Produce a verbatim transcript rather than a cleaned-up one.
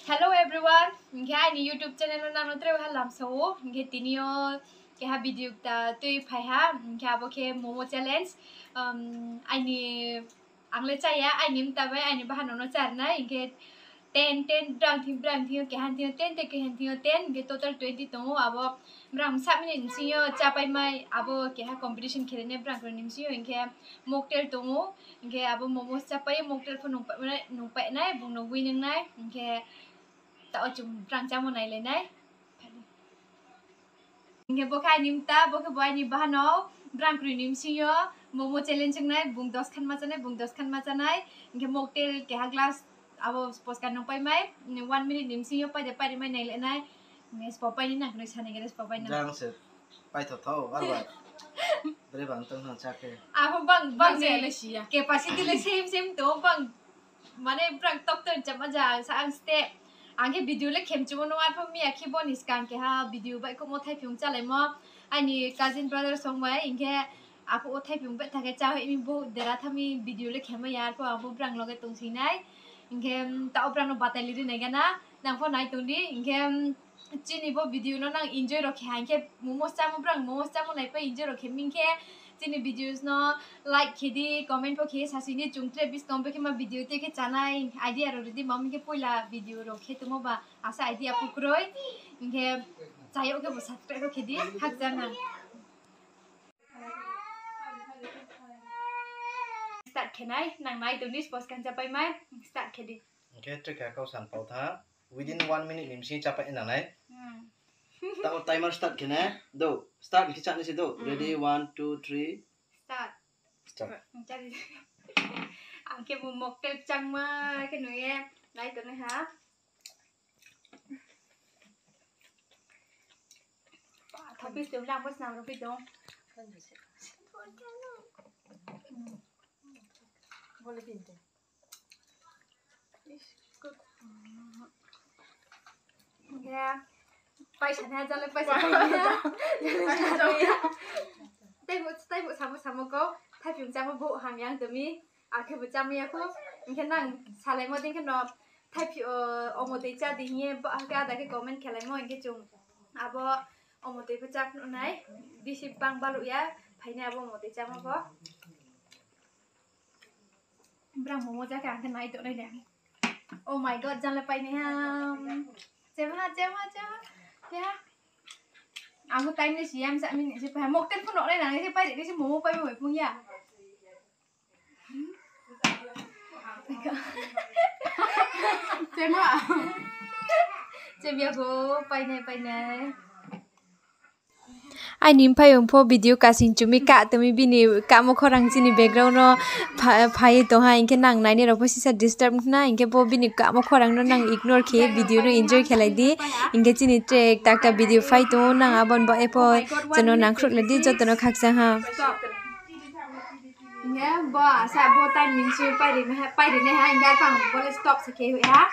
Hello everyone, hing khe aini YouTube channel no nang no tre ha lamsa ou, hing khe tini yo keha video kta tui phai ha, hing khe abo khe momo challenge. Um, aini, ang le chá ya, aini mta bai aini bahanao no chá ri nai, hing khe ten, ten, brang thing, brang thing yo keha thing yo ten, tei keha thing yo ten, hing khe total twenty tong ou, abo brang sa minute ni bsing yo chápai mai, abo keha competition khe ri nai brang kroi ni bsing yo, hing khe mocktail tong ou, hing khe abo momo chápai ye mocktail pho nung pai nai, nung pai nai, bung no winning nai, hing khe taoh chung brang chámo nailai nai. Hing khe bo khe aini mta, bo khe bo aini bahanao, brang kroi ni bsing yo momo challenge ong nai, bung dos khan ma chá nai, bung dos khan ma chá nai, hing khe mocktail keha glass, abo sposka nung pai mai, one minute ni bsing yo pai de pai ri mai nailai nai, hing khe sbo pai ni nang khe sanai khe sbo pai nai. Jang se paitho thao, arba. Bre bang tong nang chá khe. Abo bang, bang capacity le same, same tong ou, bang. Mane brang doctor chama ja ang sa ang step. Ang khe video le khem chumo nung arpho mi akhe bo ni skang keha video baihkhouhmo thaiphung chálaimo. Aini cousin brother song bai, hing khe aphuh wo thaiphung baih tha khe chá hoih mi bo dera tha mi video le khem ya arpho ang pho brang loge tongsi nai. Hing khe, um, taoh brang no batai li ri nai gana, nang pho nai tong di, hing khe, um, chini bo video no nang enjoy rao khe ha, hing khe momo chámo brang momo chámo nai pai enjoy rao khe mi hing khe, chini videos no like khe di, comment pho khe sasi ni chung tre buskang bo khe ma video tei khe chánai idea rao ri di, ma hing khe poila video rao khe tongmo ba asa idea pho kroi, hing khe chayag khe bo subscribe rao khe di, hakchang ha. Start khe nai, nang nai tong di, sposka chápai mai, start khe di. Hing khe tre khe kau san pau tha, within one minute ni bsing chápai nang nai. Taoh timer start khe nai, do, start khe chá nai se do, ready, one, two, three. Start. Start. Ang khe bo mocktail chángma khe nung ye nai tong nai ha. Thopis tong lang bo snam rao phi tong. Paisa nai ha, jale paisa. Tei bo, tei bo samo samo kau, thaiphung chámo bo hamya tong mi. Akhe bo chámai ya khou, hing khe nang salaimo dei khe no, thaiphi, o, omo tui chá di hing ye, bo, akhe ada khe comment khelaimo, hing khe chung abo omo tui pho chá phnuh nai, bisi bang baluh ya, phai nai abo omo tui chámo pho. Brang momo chá khe ang khe nai tong nai le. Oh my God, jang le pai nai ha. Chema, chema, chema. Ya. Ang pho time ni si ya, msa minute se pai ha. Mocktail pho nuh nai nang se pai ri se momo pai bo phung ya. Chema. Chemya pho, pai nai, pai nai. Aini mphaiyong pho video kasing chumi kah tongmi bini kahmo khorang chini background no pha-, phai ye tong ha, hing khe nang nainai rao pho sisa disturb khna, hing khe bo bini kahmo khorang no nang ignore khe video no enjoy khelai di, hing khe chini tre takta video phai tong ou, nang abo ni bo epho jono nangkhruhlai di, joto no khakchang ha. Hing khe bo asa bo time ni si pairi nai ha, pairi nai ha, hing khe arphuh bo le stop se khe hoih ha.